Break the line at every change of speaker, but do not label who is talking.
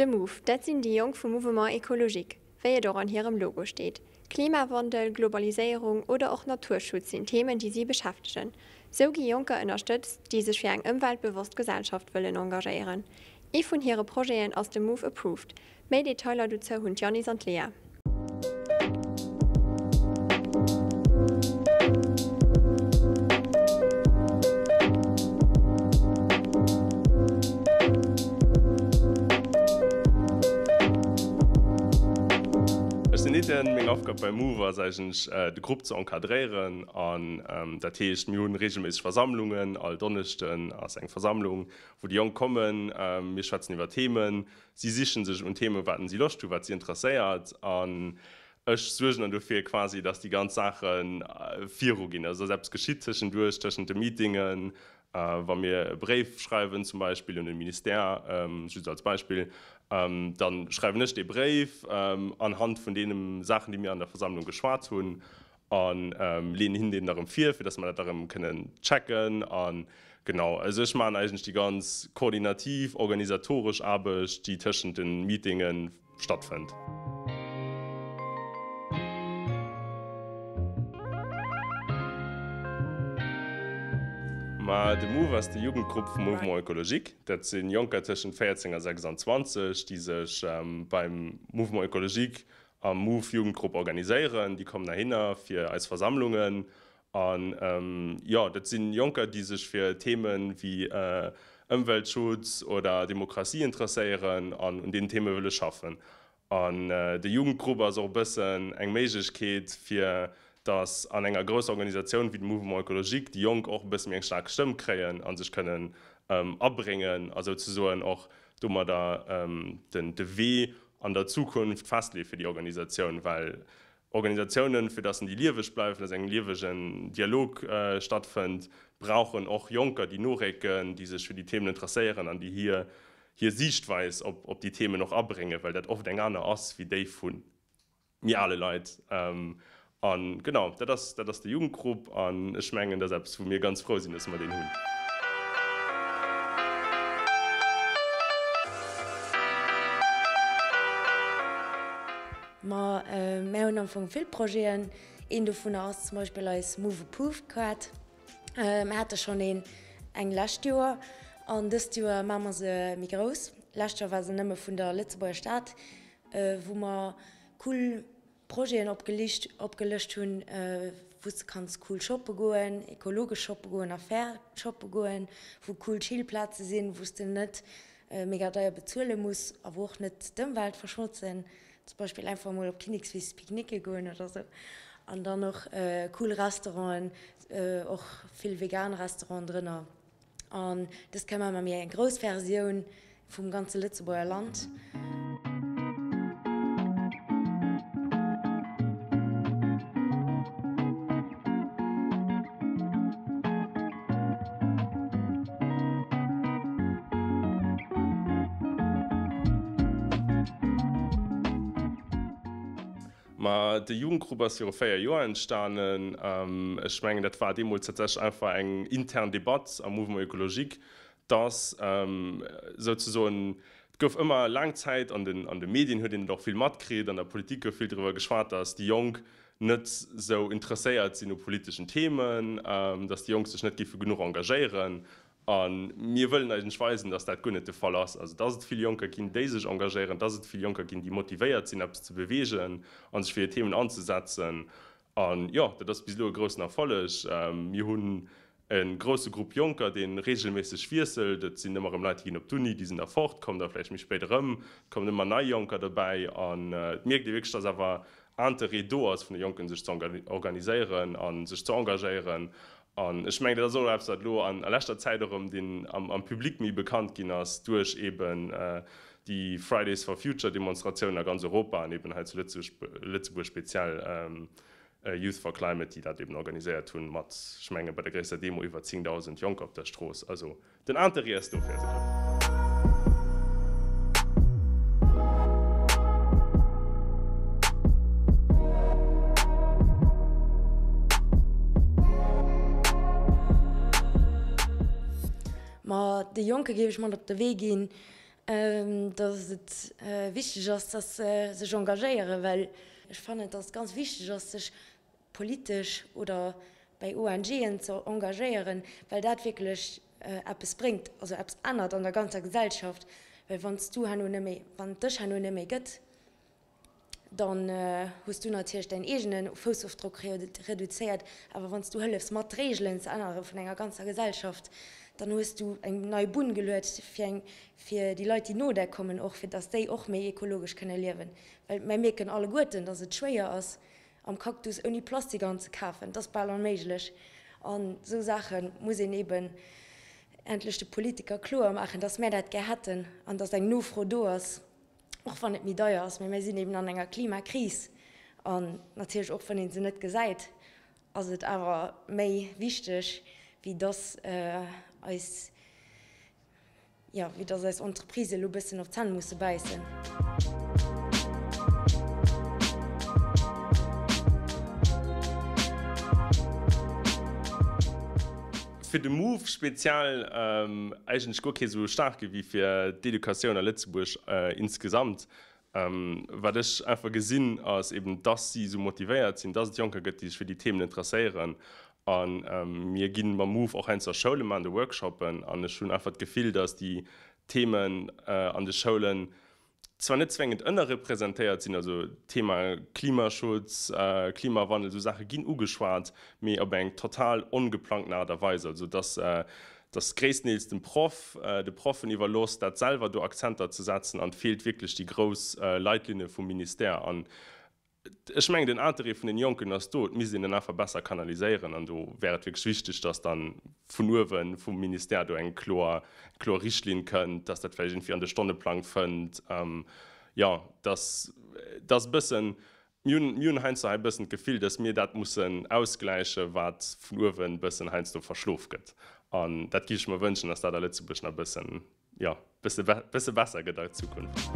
De Move, dat sinn déi Jonk vum Mouvement Ecologique, wéi et och an hirem Logo steet. Klimawandel, Globaliséierung oder och Naturschutz sinn Themen, déi si beschäftegen. Sou gi Jonker ënnerstëtzt, déi sech fir eng ëmweltbewosst Gesellschaft wëllen engagéieren. Ee vun hire Projeten ass de Move Approved. Méi Detailer dozou hunn d'Janis an d'Lea.
Ech sinn Etienne, meng Aufgab beim Move ass eigentlech de Grupp ze encadréieren an dat heescht mir hunn regelméisseg Versammlungen, all Donneschden ass eng Versammlung wou déi Jonk kommen, mir schwätzen iwwer Themen, Si sichen sech un Themen, wat si Loscht hunn, wat si interesséiert an ech suergen dann dofir quasi, dass déi ganz Saache viru ginn, also dass eppes geschitt tëschenduerch, tëschent de Meetingen, wa mir e Bréif schreiwen zum Beispill un de Ministère, just als Beispill, dann schreiwen ech dee Bréif anhand vun deene Saachen, déi mir an der Versammlung geschwat hunn A leeën hinnen deen da rëm vir, fir datt mer dat da rëm kënnen checken. A genau, also ech maachen eigentlech déi ganz koordinativ, organisatoresch Aarbecht, déi tëschent de Meetinge stattfënnt. Ma de Move ass de Jugendgrupp vum Mouvement Ecologique. Dat si Jonker tëschent 14 a 26, déi sech beim Mouvement Ecologique Am Move Jugendgrupp organiséieren. Déi kommen heihinner fir eis Versammlungen. An jo, dat si Jonker, déi sech fir Themen wéi Ëmweltschutz oder Demokratie interesséieren an un deenen Theme wëlle schaffen. An de Jugendgrupp ass och e bëssen eng Méiglechkeet, fir datt an enger grousser Organisatioun wéi dem Mouvement Ecologique déi Jonk och e bësse méi eng staark Stëmm kréien a sech kënnen abréngen a souzesoen och domadder de Wee an der Zukunft festleeë fir déi Organisatioun, well Organisatiounen, fir datt déi lieweg bleiwen, datt eng liewegen Dialog stattfënnt, brauchen och Jonker, déi norécken, déi sech fir déi Themen interesséieren an déi hir hir Siichtweis op op déi Themen och abréngen, well dat oft eng aner ass wéi déi vu méi ale Leit. An genau, dat ass, dat ass de Jugendgrupp an ech mengen, dat ass eppes, wou mir ganz frou sinn, dass mer deen hunn.
Ma mär hunn am Fong vill Projeten. Een dovunner ass zum Beispill eis Move Approved Kaart. Mär hate schonn een eng lescht Joer an dëst Joer maache mer se méi grouss. Lescht Joer war se nëmme vun der Lëtzebuerger Stad, wou mer cool Projeten opgelicht opgelëscht hunn, wou s de kanns cool shoppe goen, ekologesch shoppe goen a fair shoppe goen, wou cool Chillplaze sinn, wou s de net mega deier bezuele muss a wou och net d'Ëmwelt verschmotzen, zum Beispill einfach emol op Kinnekswiss picknicke goen oder sou. An dann och cool Restauranten, och vill vegan Restauranten drënner. An dëst Kéier maache mer méi eng grouss Versioun vum ganze Lëtzebuerger Land.
Ma de Jugendgrupp ass viru 4 Joer entstanen. Ech mengen, dat war deemools tatsächlech einfach eng intern Debatt am Mouvement Ecologique, dass souzesoen, et gouf ëmmer laang Zäit an den an de Medien huet een et och vill matkritt, an der Politik gouf vill driwwer geschwat, dass déi Jonk net sou interesséiert sinn u politeschen Themen, dass déi Jonk sech net géife genuch engagéieren. A mir wëllen eigentlech weisen, dass dat guer net de Fall ass. Also dass et vill Jonker ginn, déi sech engagéieren, dass et vill Jonker ginn, déi motivéiert sinn, eppes ze beweegen a sech fir hir Themen anzesetzen. A jo, dat ass bis elo e groussen Erfolleg. Mir hunn e grousse Grupp Jonker, dee reegelméisseg wiesselt. Et sinn ëmmer erëm Leit, déi ginn op d'Uni, déi sinn da fort, kommen da vläicht méi spéit erëm. Et kommen ëmmer nei Jonker dobäi. An et mierkt ee wierklech, dass awer Interêt do ass vun de Jonken, sech ze organiséieren a sech ze engagéieren. An ech mengen, dat ass och eppes, wat elo an a leschter Zäit och erëm den am Public méi bekannt ginn ass duerch eeben déi Fridays for Future Demonstratiounen a ganz Europa an eeben hei zu Lëtzebuerg speziell Youth for Climate, déi dat eeben organiséiert hunn mat, ech mengen, bei der gréisster Demo iwwer 10.000 Jonker op der Strooss. Also Den Interêt ass do fir eise Grupp.
Ma de Jonke géif ech mat op de Wee ginn. Dass et wichteg ass, dass se sech engagéieren, well ech fannen, dass et ganz wichteg ass, sech politesch oder bei ONGen ze engagéieren, well dat wierklech eppes bréngt, also eppes ännert an der ganzer Gesellschaft. Well wann s du herno net méi, wann et dech herno net méi gëtt, dann hues du natierlech däin eegene Foussofdrock reduzéiert, awer wann s du hëllefs mat d'Reegelen ze ännere vun enger ganzer Gesellschaft, dann hues du eng nei Bunn geluet fir eng fir déi Leit déi no där kommen och, fir datt déi och méi ekologesch kënne liewen. Well mär mierken alleguerten, datt et schwéier ass am Cactus ouni Plastik anzekafen, et ass bal onméiglech. An esou Saache muss een eben endlech de Politiker kloer maachen, datt mär dat gär hätten an datt eng Nofro do ass. och wann et méi deier ass, mee mir sinn eben an enger Klimakris an natierlech och wann ee se net gesäit, ass et awer méi wichteg, wéi dass eis, jo, wéi dass eis Entreprisë elo e bëssen op d'Zänn musse bäissen.
Fir de Move speziell eigentlech guer kee sou staarke wéi fir d'Educatioun a Lëtzebuerg insgesamt. Wat ech einfach gesinn, ass eben, dass si esou motivéiert sinn, dass et Jonker gëtt, déi sech fir déi Themen interesséieren. A mir gi mam Move och heiansdo a Schoule maachen do Workshoppen an ech hunn einfach d'Gefill, dass déi Themen an de Schoulen zwar net zwéngend ënnerrepresentéiert sinn, also Thema Klimaschutz, Klimawandel, esou Saache ginn ugeschwat, mee op eng total ongeplangten Aart a Weis, also dass dass gréisstendeels dem Proff, de Proffen iwwerlooss, dat selwer do Akzenter ze setzen an et feelt wierklech déi grouss Leitlinne vum Ministère. An Ech mengen, den Interêt vun den Jonken ass do, et misst een en einfach besser kanaliséieren an do wär et wierklech wichteg, dass dann vun uewen, vum Ministère do eng kloer, kloer Richtlinn kënnt, dass dat vläicht iergendwéi an de Stonneplang fënnt, jo, dass, dass e bëssen, mir hunn, mir hunn heiansdo hei e bëssen d'Gefill, dass mir dat mussen ausgläichen, wat vun uewen e bëssen heiansdo verschlof gëtt an dat géif ech mer wënschen, dass dat a Lëtzebuerg nach e bëssen jo bësse bësse besser gëtt a Zukunft.